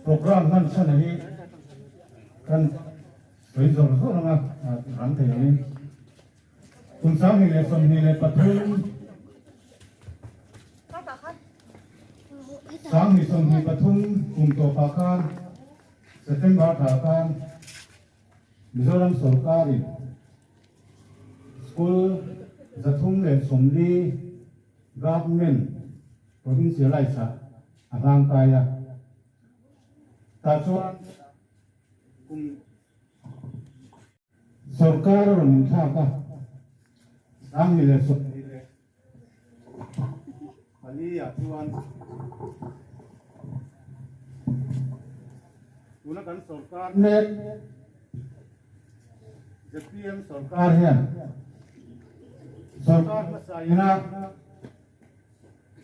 Program hman chhan hi kan sawi zawr zawr anga rang thei angin kum 2023 2023 kum tawpah khan September thla khan Mizoram sawrkarin School 340 Government Provincialize ah a hlangkai a, tah chuan kum sawrkar a rawn inthlak a, 2024 ah chuan tuna kan sawrkar mek ZPM sawrkar hian sawrkar hmasa ina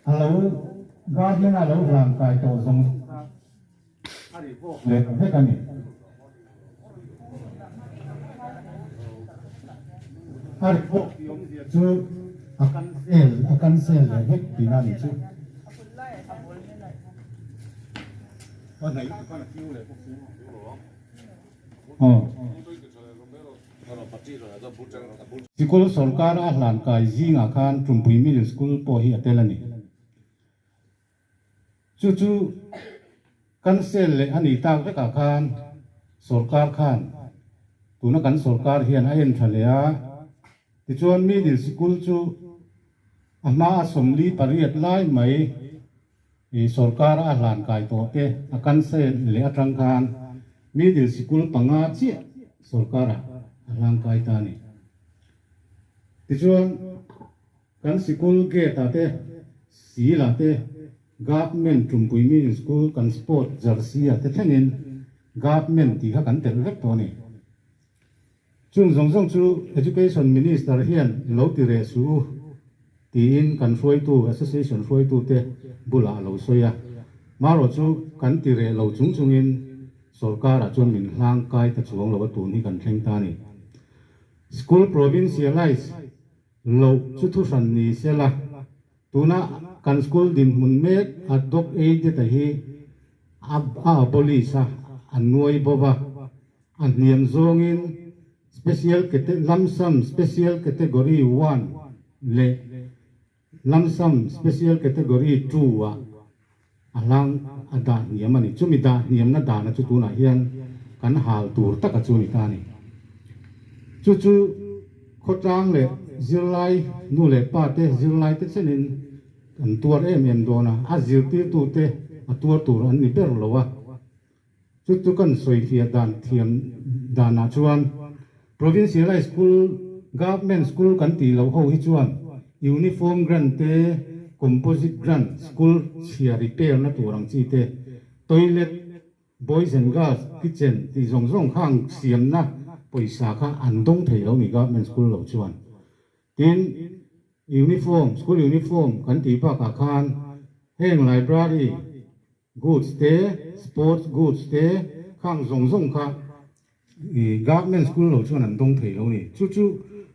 a lo government a lo hlang kai tawh zawng zawng kha a ri vawk leh vek a ni. A ri vawk tih awmzia chu a cancel a cancel leh vek tihna a nih chu. Sikul sorkar a hlan kai zingah khan Tumpui Middle School pawh hi a tel a ni. Chu chu cancel leh a nih tak vekah khan sorkar khan tuna kan sorkar hian a en tha leh a, tichuan Middle Sikul chu a hma a 48 lai mai I sorkar a hlan kai tawh te a cancel leh atang khan middle sikul panga chiah sorkar ah a hlang kai ta a ni. Tichuan kan sikul gate ah te sil ah te government tumpui middle school kan sport jersey ah te thlengin government tih kha kan telh vek tawh a ni. Chung zawng zawng chu Education Minister hian lo ti reh suh u tiin kan hruaitu, Association hruaitute bulah a lo sawi a. Marawh chu kan ti reh lo chung chungin sawrkarah chuan min hlang kai ta chuang lo a tun hi kan thleng ta a ni. School provincialise loh chu thuhran ni sela, tuna kan school dinhmun mek a dog aided a hi a abolish a, a nuai bo va. A hniam zawngin Special Lump Sum Special Category One leh Lump Sum Special Category Two ah a hlang a dah hniam a ni. Chumi dah hniamna dana chu tunah hian kan hal tur taka chu a ni ta a ni. Chu chu khawtlang leh zirlai nu leh pa te zirlai te chenin an tuar em em dawn a, a zirtirtute a tuar tur an ni ber lo a. Chu chu kan sawifiah dan thiam danah chuan Provincial High School, Government School kan tih loh ho hi chuan Uniform Grant te, Composite Grant, School chhia repair na tur ang chi te, Toilet, Boys and Girls Kitchen tih zawng zawng khang siamna pawisa kha an dawng thei lo ni Government School lo chuan. Tin, Uniform, School Uniform kan tih bakah khan heng Library, Goods te, sports goods te khang zawng zawng kha government school lo chuan an dawng thei lo ni. Chu chu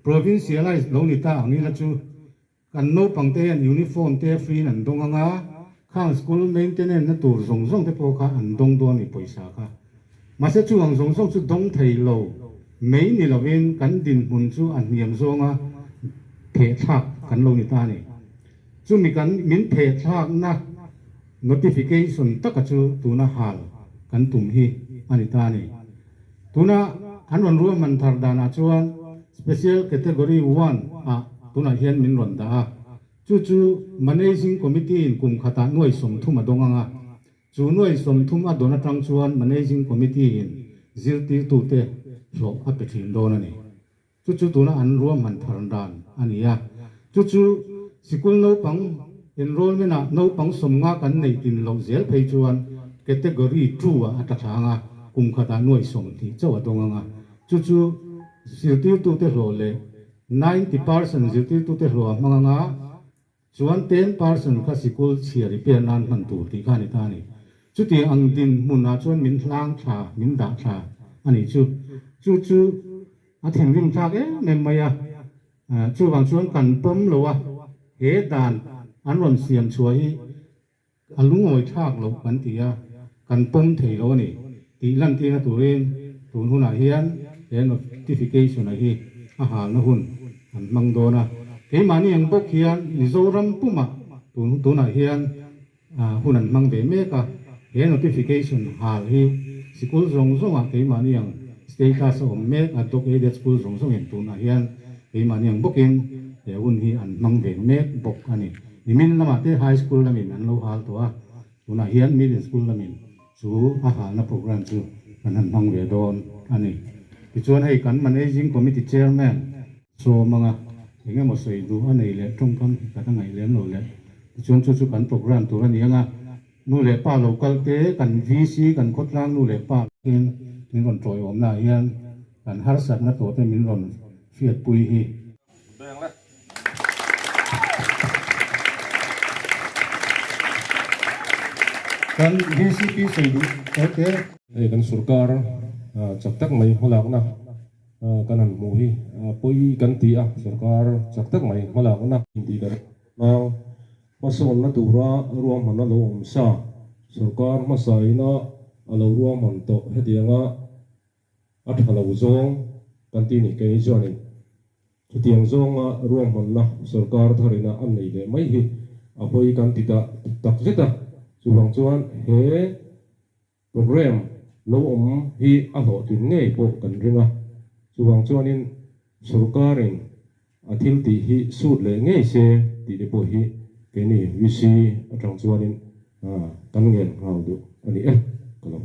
provincialize lo ni ta ang ila chu kan naupang te hian uniform te free in an dawng anga khang school maintenance na tur zawng zawng te pawh kha an dawng dawn ni pawisa kha. Mahse chu ang zawng zawng chu dawng thei lo mai ni lovin kan dinhmun chu a hniam zawnga phehthlak kan lo ni ta a ni. Chumi kan min phehthlakna notification taka chu tuna hal kan tum hi a ni ta a ni. Tuna an rawn ruahman thar danah chuan Special Category One ah tunah hian min rawn dah a, chu chu Managing Committee in kum khatah nuai 30 a dawng ang a, chu nuai 30 a dawn atang chuan Managing Committee in zirtirtute hlawh a pe thin dawn a ni. Chu chu tuna an ruahman thar dan a ni a. Chu chu sikul naupang enrollment ah naupang 50 kan neih tin loh zel phei chuan category two ah a tla thlang a, kum khatah nuai 20 chauh a dawng ang a. Chu chu zirtirtute hlawh leh 90% zirtirtute hlawh a hmang ang a, chuan 10% kha sikul chhia repair nan hman tur tih kha a ni ta a ni. Chutiang ang dinhmunah chuan min hlang thla, min dah thla a nih chu. Chu chu a thinrim thlak em em mai a. Chuvang chuan kan pawm lo a, he dan an rawn siam chhuah hi a lungawi thlak loh kan ti a. Kan pawm thei lo a ni tih lantirna turin tun hunah hian he notification-a hi a halna hun an hmang dawn a. Keimahni ang bawk hian Mizoram pumah tun tunah hian hun an hmang ve mek a. He notification hal hi sikul zawng zawngah keimahni ang status a awm mek a, Dog Aided School zawng zawngin tunah hian keimahni ang bawkin he hun hi an hmang ve mek bawk a ni. Nimin lamah te High School lamin an lo hal tawh a. Tunah hian Middle School lamin chu a halna program chu kan han hmang ve dawn a ni. Tichuan hei kan Managing Committee Chairman sawm anga eng emaw sawi duh a nei leh tawngkam hi ka la ngaih lem lo le. Tichuan chu chu kan program tur a ni anga nu leh pa lo kal te kan VC kan khawtlang nu leh pa in min rawn tawiawmna ah hian kan harsatna tawh te min rawn hriatpui hi. Kan VCP sawi duh tawh te. Hei kan sorkar chak tak mai hmalakna kan han hmuh hi pawi kan ti a, sorkar chak tak mai hmalakna intihdarh hmang hmasawnna tura ruahmanna lo awm sa, sorkar hmasaina a lo ruahman tawh hetianga A tha lo zawng kan ti ni kei chuanin chutiang zawnga ruahmanna sorkar tharina an nei leh mai hi a hawi kan ti ta tak zet a, chuvang chuan he program lo awm hi a hlawhtlin ngei pawh kan ring a, chuvang chuanin sorkarin a thil tih hi sut leh ngei se tih te pawh hi keini VC atang chuanin kan ngen nghal duh a ni e ka lo.